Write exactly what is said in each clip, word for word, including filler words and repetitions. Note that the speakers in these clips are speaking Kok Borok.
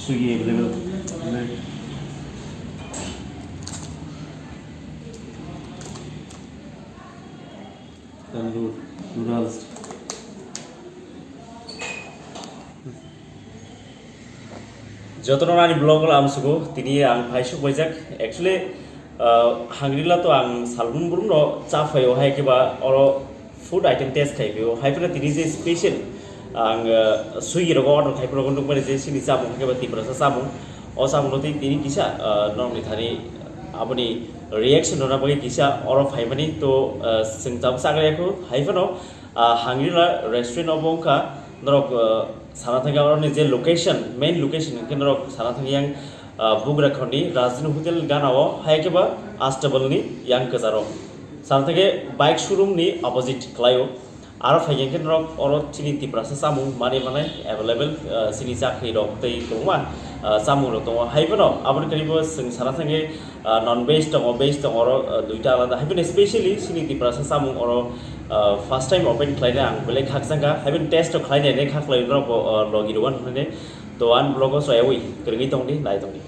Swiggy available. Tandoor, noodles. Jotono ani vlog o lamsugo, tini ang phaisuk baijak. Actually, uh, Hangri-La to ang salbrum brum no cha phaio, hai khe ba oro food item test khai phaio. Hai phano tini je special ang, uh, Swiggy rogo order khai phano nukmani je sini chamung, hai khe ba Tiprasa chamung. O chamung no tini kisa, uh, norok ni thani aboni reaction rwna bagwi kisa oro phaimani to, uh, chwng tabuk chagra yakho. Hai phano, uh, Hangri-La restaurant obo wngkha norok, uh, sana thangya oroni je location, main location hwnkhe norok sana thangya yang, uh, Bugrakhandi Rajdhani Hotel gana o, hai khe ba Astabal ni yang kwcharo. Sana thangya bike showroom ni opposite kwlaio. Aro phaikhe khe norok oro chini Tiprasa chamung manwi manai available, ah, chini chakri rok tei kwbangma, ah, chamung rok tongo. Hai phano aboni karibo chwng sana thangwi, ah, non veg tongo, veg tongo, oro, ah, duita alada. Hai phano specially chini Tiprasa chamung oro, ah, first time open khlaina ang belai khakchangkha. Hai phano test rok khlainai kha khlai norok bo, ah, logi rok wan hwnwi. To ani vlog o soyawi kwrwngwi tongdi, nai tongdi.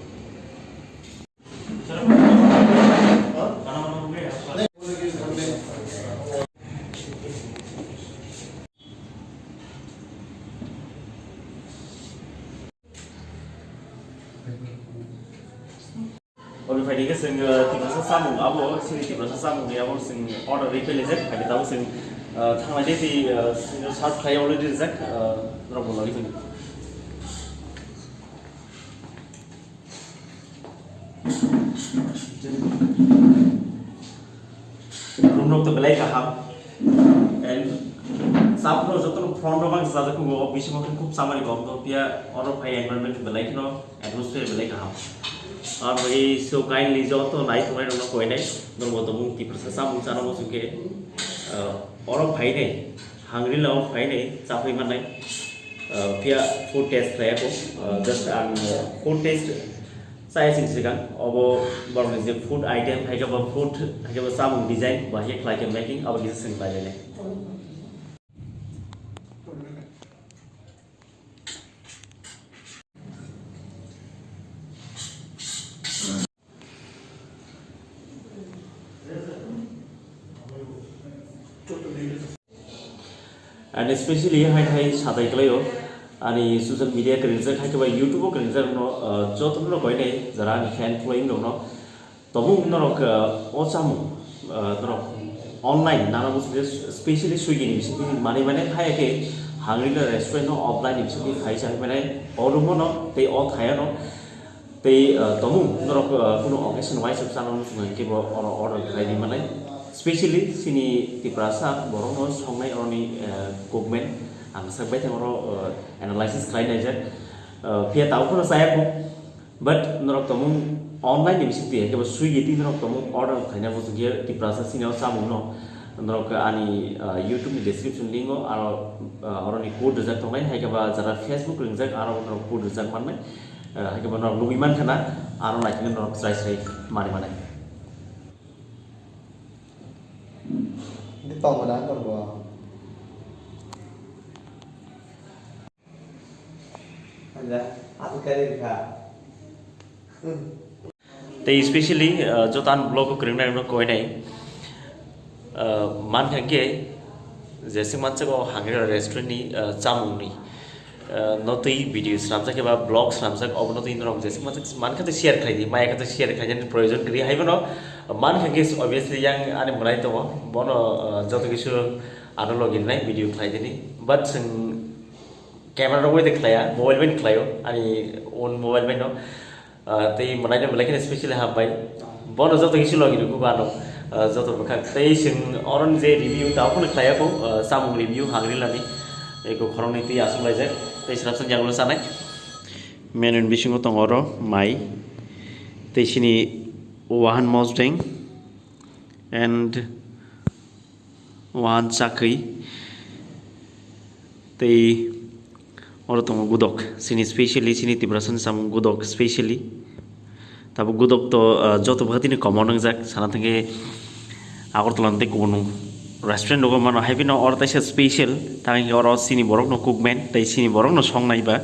Oke, phaidi khe chwng, uh, Tiprasa chamung abo, chini Tiprasa chamung ni abo chwng order ri pele jak, phaidi tabo chwng, uh, thanglai de tei, uh, chwng search khlai already rijak, uh, norok bo logwi tongdi. Room rok to belai kaham. And chap rok joto no front rok ang sajak kugo, bisingo khe khub chamani kok to pia oro phai environment belai kheno atmosphere belai kaham. Ar bai so kindly joto nai tongnai rok no koinai norok bo tongmung Tiprasa chamung chana muchung khe, ah, oro phainai. Hangri-La o phainai, chaphai mannai. Uh, phiya food test khlai ako. Uh, just ang, uh, food test chaya sing sikang. Obo borokni je food item, hai khe bo food, hai khe bo chamung design, bo hai khe khlai khe making, abo kisa sing khlai nai. And especially hai hai sadai kwlaio, ani social media kwrwngjak, hai khe ba YouTube o kwrwngjak no, uh, joto no koinai jara ani fan following rok no. Tobung norok, uh, o chamung, uh, norok online nana bwswk specially Swiggy ni bisingtwi manwi mane, hai khe Hangri-La restaurant no offline ni bisingtwi khai chai mane, o room no tei o thaya no. Tei, ah, tongmung norok, ah, kunu occasion wise of chana muchung hai khe bo oro order khlai di manai. Specially chini Tiprasa borok no songnai oroni, ah, cooking ang sak bai thang oro, ah, analysis khlai nai jak. Ah, phiya tabo phano chaya kho. But norok tongmung online ni bisingtwi hai khe bo Swiggy twi norok tongmung order khlaina muchung khe Tiprasa chini o chamung no norok ani, ah, YouTube ni description link o aro, ah, oroni code rijak tongnai, hai khe ba jara Facebook ringjak aro norok code rijak mannai. Eh, hai khe bo norok nugwi mankha na, aro naikhe norok chwrai chwrai manwi manai. Di tongmani ang bo. Anja, aswk kari kha. Tei specially, uh, joto ani vlog o kwrwng nai rokno koinai, uh, mankha khe jeswk mansak o Hangri-La restaurant ni, uh, chamung ni, uh, no twi video swnamjak eba vlog swnamjak, obo no twi norok jeswk mansak mankha tei share khlai di, maya khe tei share khlai di, proyojon kwrwi hai bono mankha khe obviously yang ani mwrai tongo, bono, uh, joto kisu ano logi nai video khlai di ni, but chwng camera rok bai de khlaiya, mobile bai khlaio, ani own mobile bai no. Ah, tei mwnaino belai kheno specially hambai. Bono joto kisi logi rwkha ba ano, ah, joto bwkhak. Tei chwng oroni je review tamo phano khlaiya kho, ah, chamung review Hangri-La ni. Eko khoroknwi twi aswk laijak. Tei srapsa yagulo chanai. Menu ni bisingo tongo oro mai. Tei chini wahan mosdeng and Wahan chakri. Tei oro tongo gudok. Chini specially, chini Tiprasani samung gudok specially. Tabuk gudok to, ah, joto bwkha tini common wngjak. Sana thangkhe Agartala tei kubun restaurant rogo mano. Hai phano oro taisa special. Tangkhe oro chini borokno cookman tei chini borokno songnai ba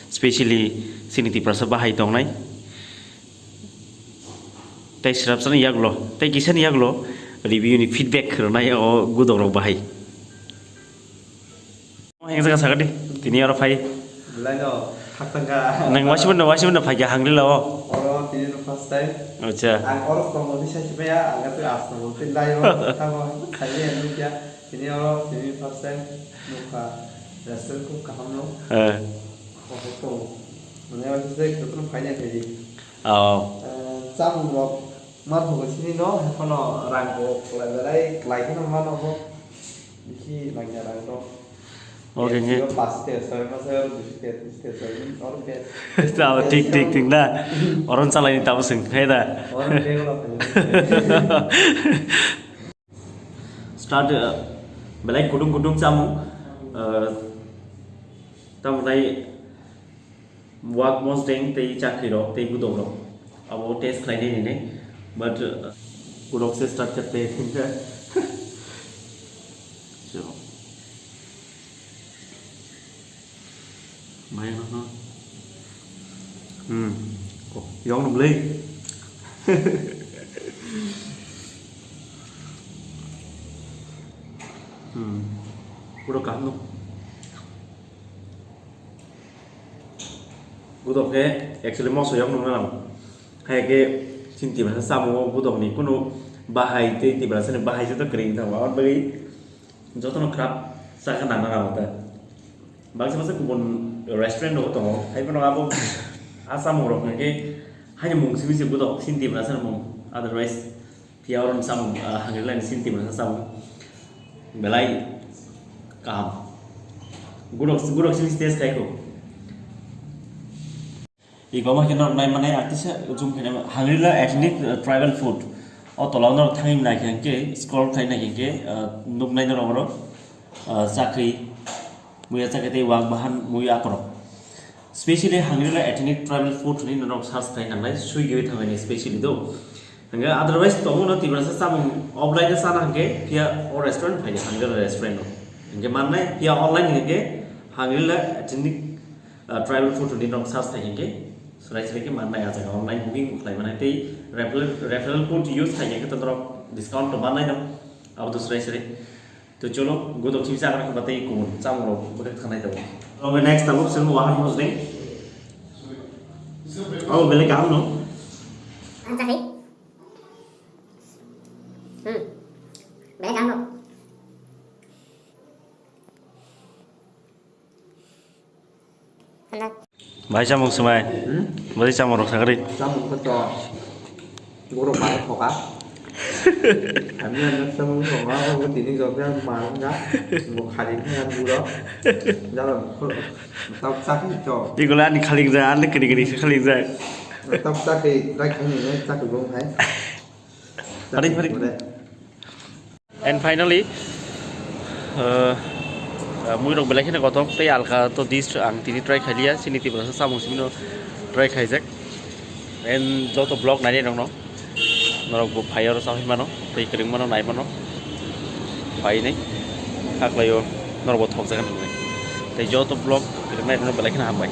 specially chini Tiprasa bahai tongnai. Tei srapsani yaklo, tei kisani yaklo review ni feedback rwnai o gudok rok bahai. O hengsa ka sakadi, tini oro phai. Belai no, thak thang ka. Nang wasimano, wasimano phai ka hangri lao. Oro tini no first time. Acha. Ang oro tongmani sai maya, ang tu as tongmani lai o, tamo, sai maya nukya. Tini oro tini first time nukha. Restaurant ko kaham no. Eh. Ko ko. Mane wajib sai ko phai na phai. Oh. Eh, chamung rok man hogo sini no, hepono rang ko lai belai, lai kheno mano ho. Bisi nangya rang rok. Okay, nge. Yo pas te, soi ma soi, oro bisi te, bisi te, soi, oro te. Tamo thik, thik, thik na. Oron salai ni tamo sing, hai da. Oro te, oro te. Start, uh, belai kudung kudung chamung, uh, tamo nai. Wak mosdeng tei chakri rok tei gudok rok abo test khlai nai nai, but, uh, gudok se start khe tei thengkha. So. Mai no no. Hmm. Ko, yong no blei. Hmm. Gudok kaham no. Gudok khe actually moso yok nung nang. Hai khe chini Tiprasa samung o gudok ni kunu bahai tei Tiprasa ni bahai se to kwrwi wng thango. Aboni bagwi jotono khwrap chakha nang nang ta. Baksa baksa kubun restaurant rok tongo. Hai phano abo a samung rok hwnkhe haini mung simi se gudok chini Tiprasa ni mung. Otherwise, Phiya oro ni samung, ah, hangri lai ni sini Tiprasa samung belai kaham. Gurok, gurok sini test khai kho. Iko ma khe norok nai manai artisa zoom khe nai hangri la ethnic, uh, tribal food. O tola norok thangwi nai khe hwnkhe scroll khai nai khe hwnkhe, uh, nuk nai norok oro, uh, chakri. Muya chakhe tei wak bahan muya akorok. Specially hangri la ethnic tribal food hwnwi norok search khai nangnai, Swiggy wi thangwi specially do. Hingke otherwise tongo no Tiprasa samung offline no sana hingke phiya o restaurant phaidi hangri la restaurant no. Hingke mannai phiya online hingke hangri la ethnic, uh, tribal food hwnwi norok search khai hingke serai serai khe mannai a jaga online booking khlai mannai tei referral, referral code use khai hingke to norok discount to mannai no abo to serai serai. To cholo, gudok simi chakra khe batei kubun chamung rok bwkhak thanai tabuk. Oke, next tabuk chwng wahan mosdeng. Oh, belai kaham no. Ang chahai. Hmm. Belai kaham no. Bai chamung swmai. Hmm? Bai chamung rok sakri. Chamung khe to. Borok bai khoka. Kami anak chamung khoka, ko tini jok ya marung ya. Bo khali ni an buro. Jalo ko tok sakri to. Ikola ani khalik ja, ani kiri kiri khalik ja. Tok sakri, rai khani ne sakri bong hai. Pari, pari. Bore. And finally, uh, uh, muirok belai kheno kotor tei alka to dish ang tini try khailiya, chini Tiprasa samung simino try khaijak. And joto vlog nainai rokno norok bo phai oro chawi mano tei kwrwng mano nai mano phainai haklaio norok bo thokjagan hwnwi. Tei joto vlog kwrwng nai rokno belai kheno hambai.